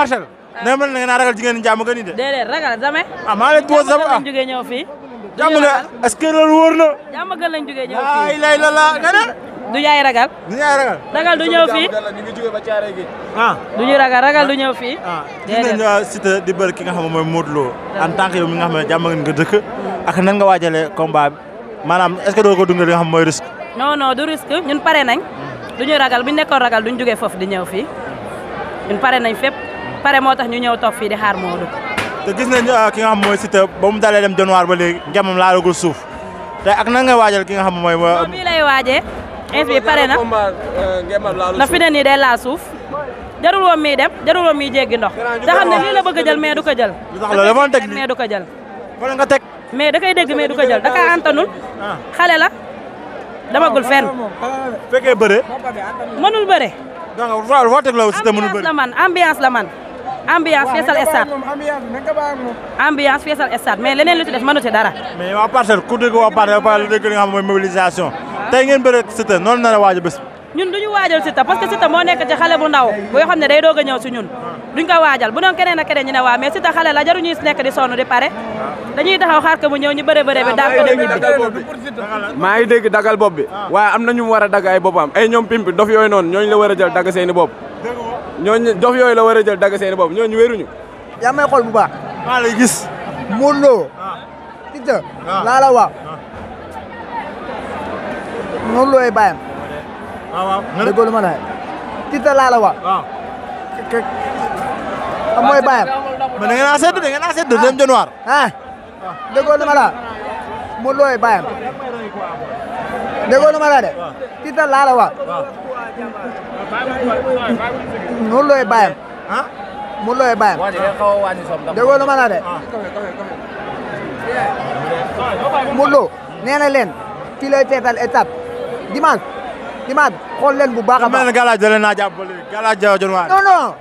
parcelle. nee na nga ragal jigéen ñi jàmm gën de. déedéet ragal jamais. maa leen tuwo sama lañ jógee ñëw fii. jàmm nga est-ce que loolu wóor na. jàmm gën lañ jógee ñëw fii. ay lay la nga ne. du yaay ragal. du yaay ragal. ragal du ñëw fii. du ñu ragal du ñëw fii. gis nañ Siteu di bëri ki nga xam ne mooy Modou Lo en tant que yow mi nga xam ne jàmm nga dëkk ak nan nga waajalee combat bi maanaam est-ce que doo ko dundal li nga xam mooy risque. non du risque ñun pare nañ. du ñu ragal bu ñu nekkoon ragal duñ jógee foofu di ñëw fii ñun pare nañ fépp pare moo tax ñu ñëw toog fii di xaar Modou. te gis nañ ki nga xam mooy Siteu ba mu dalee dem Dionewar ba léegi ngemam laalagul suuf te ak nan nga waajal ki nga xam mooy. non bii lay waajee. bi pare na na fi ne nii day laal suuf jarul woon miy dem jarul woon miy jéggi ndox te xam ne lii la bëgg a jël mais du ko jël. lu tax loolu dafa teg mais du ko jël. wala nga teg. mais da koy dégg mais du ko jël da kaa antanul. xale la damagul fenn. fekkee bëre. mënul bëre. donc foo teg la Siteu mënul bëre. ambiance la man ambiance feesal stade ambiance feesal stade mais leneen lu ci def mënu ci dara. mais waa parcelle ku dégg waa parcelle ba pare dégg li nga xam mooy mobilisation tey ngeen bëre Siteu noonu na la waaj a bés. ñun duñu waajal Siteu parce que Siteu moo nekk ci xale bu ndaw boo xam ne day doog a ñëw si ñun duñ ko waajal bu doon keneen ak keneen ñu ne waa mais Siteu xale la jaru ñuy nekk di sonn di pare dañuy taxaw xaar ko mu ñëw ñu bëre bi daal ko dem ñibbi. maa ngi dégg dagal bopp bi waaye am na ñu mu war a dagg ay boppam ay ñoom pimpi dof yooyu noonu ñooñu la war a jël dagg seeni bopp ñooñu dof yooyu la war a jël dagg seeni bopp ñooñu wéruñu. yaa may xool bu baax. maa lay gis. Modou Lo. Siteu. laa la wax. Modou Lo ay bàyyam. waaw déggoo lu ma la Siteu laa la wax. waaw. am mooy bàyyam. mais da ngeen a sedd dem Dionewar. déggoo lu ma la Modou Lo ay bàyyam. déggoo lu ma la de. Siteu laa la wax. Modou Lo ay bàyyam. Modou Lo ay bàyyam. déggoo lu ma la de. Modou Lo nee na leen fii lay teetal étape dimanche xool leen bu baax a baax. mel ni galaaj da leen naa jàpp ba léegi galaaj Dionewar. non.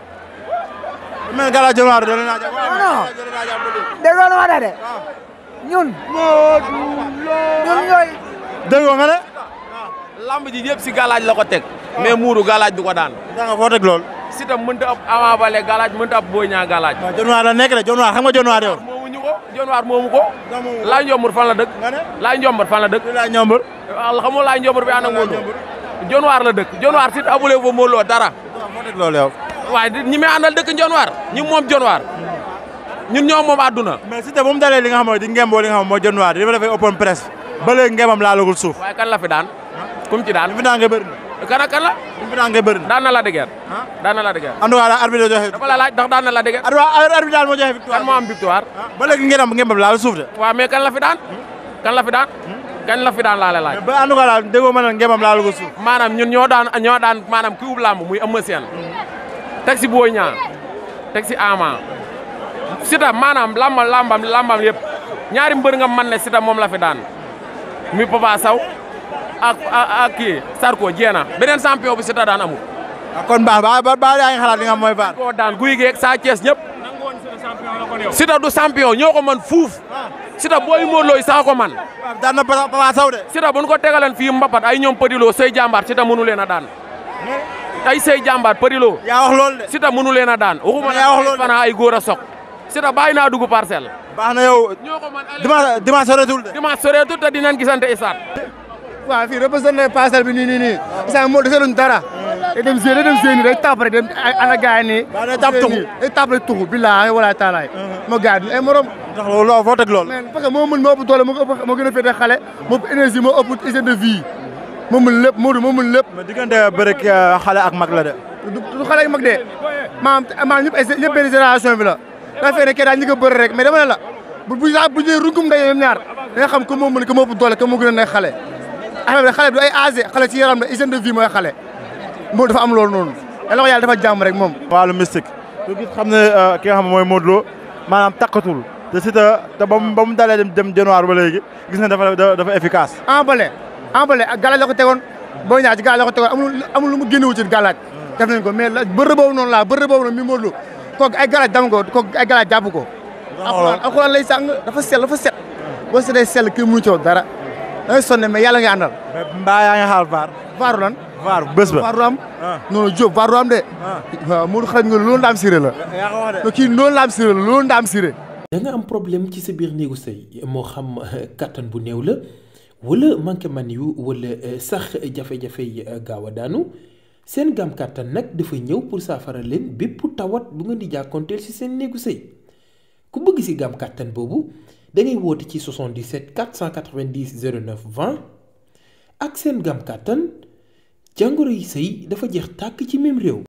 mel ni galaaj Dionewar da leen naa jàpp. non déggoo lu ma la de. ñun ñooy. déggoo nga ne. lamb ji yëpp si galaaj la ko teg mais muuru galaaj du ko daan. da nga foo teg lool. Siteu mënta ab Ama Baldé galaaj mënta ab Boy Niang galaaj. waaw Dionewar la nekk de Dionewar xam nga Dionewar yow. moomuñu ko Dionewar moomu ko. Laay Njombur fan la dëkk. nga ne Laay Njombur fan la dëkk. Laay Njombur. waaw xam nga Laay Njombur bi ànd ak Modou Lo. Dionewar la dëkk Dionewar Siteu amulee fa Modou Lo dara. foo teg loolu yow. waaye ñi may àndal dëkk Dionewar ñi moom Dionewar ñun ñoo moom àdduna. mais Siteu bu mu dalee li nga xam mooy di ngemboo li nga xam mooy Dionewar di defee open press ba léegi ngembam laalagul suuf. waaye kan la fi daan. kum ci daan fi daan ngay bëri. kan ak kan la. fi daan ngay bëri. daan na la dëgër. daan na la dëgër. en tout cas arbitre joxe. dafa la laaj ndax daan na la dëgër. arbitre daal moo joxe victoire. kan moo am victoire. ba léegi ngembam laalul suuf de. waaw mais kan la fi daan. kan la fi daan. kan la fi daan laa la laaj. ba en tout cas daal déggoo ma ne ngembam laalagul suuf. maanaam ñun ñoo daan maanaam kii ub làmb muy Eumeu Sène. teg si Boy Niang teg si Ama. Siteu maanaam lambam yëpp ñaari mbër nga man ne Siteu moom la fi daan muy Papa Sow ak kii Sarko jeena beneen champion bu Siteu daan amul. kon baax ba yaa ngi xalaat li nga xam mooy baax. koo daan guy geeg Sa Thiès ñëpp. Siteu du champion ñoo ko man fuuf. Siteu booy Modou Lo saa ko man. daan na Papa Sow de. Siteu bu ñu ko tegaleen fii mbapat ay ñoom Petit Lo Sey Jàmbaar Siteu mënu leen a daan. ay Sey Jàmbaar Petit Lo. yaa wax loolu de. Siteu mënu leen a daan. waxuma yaa wax loolu de ay góor a soq. Siteu bàyyi naa dugg parcelle. baax na yow. ñoo ko man dimanche soreetul de. dimanche soreetul te dinañ gisante isaat. waaw fii représenté parcelle bi nii. isa moo deseluñ dara. day dem séeni day tàpp rek dem ana gaay nii. waaw day tàpp tuxu day tàpp rek tuxu billaahi wala taalaay. moo gaay du ay morom. ndax loolu foo teg loolu. mais parce que moo mën moo ëpp doole moo gën a féete xale moo ëpp énergie moo ëpp hygiène de vie moo mën lépp Modou moo mën lépp. mais diggante bëre xale ak mag la de. du xale ak mag de maanaam ñëpp benn génération bi la. daa fekk ne kii daal ñu ko bëri rek mais dama ne la bu ñëwee rungum ndaje ñoom ñaar da nga xam ko moo mën ko moo ëpp doole ko moo gën a nekk xale. affaire bi xale du ay âgé xale ci yaram la hygiène de vie mooy xale moo dafa am loolu noonu yàlla ko yàlla dafa jàmm rek moom. wàllu mystique. lu gis xam ne ki nga xam mooy Modou Lo maanaam takkatul te Siteu te ba mu dalee dem Dionewar ba léegi gis na dafa efficace. emballé ak galaaj la ko tegoon Boy Niang ci galaaj la ko tegoon amul lu mu génnewu ci galaaj def nañ ko mais bërë boobu noonu mi Modou Lo kooku ay galaaj dam ko kooku ay galaaj jàpp ko. alxuraan lay sàng dafa set boo setee sell kii mënu ci dara da ngay sonné mais yàlla nga àndal. mbaa yaa ngi xaar vaar. vaaru lan. vaar bés ba vaar du am. non Diop vaar du am de. waaw Modou xarañ nga loolu ndaam siré la. yaa ko wax de. kii noonu ndaam siré la loolu ndaam siré. da nga am problème ci sa biir néegu sëy moo xam kattan bu néew la wala manqué man yu wala sax jafe-jafe yi gaaw a daanu seen gam kattan nag dafa ñëw pour saafara leen bépp tawat bu ngeen di jàkkoonteel ci seen néegu sëy ku bëgg ci gam kattan boobu da ngay woote ci 77 490 09 20 ak seen gam kattan jàngoro yi sëy dafa jeex tàkk ci même réew.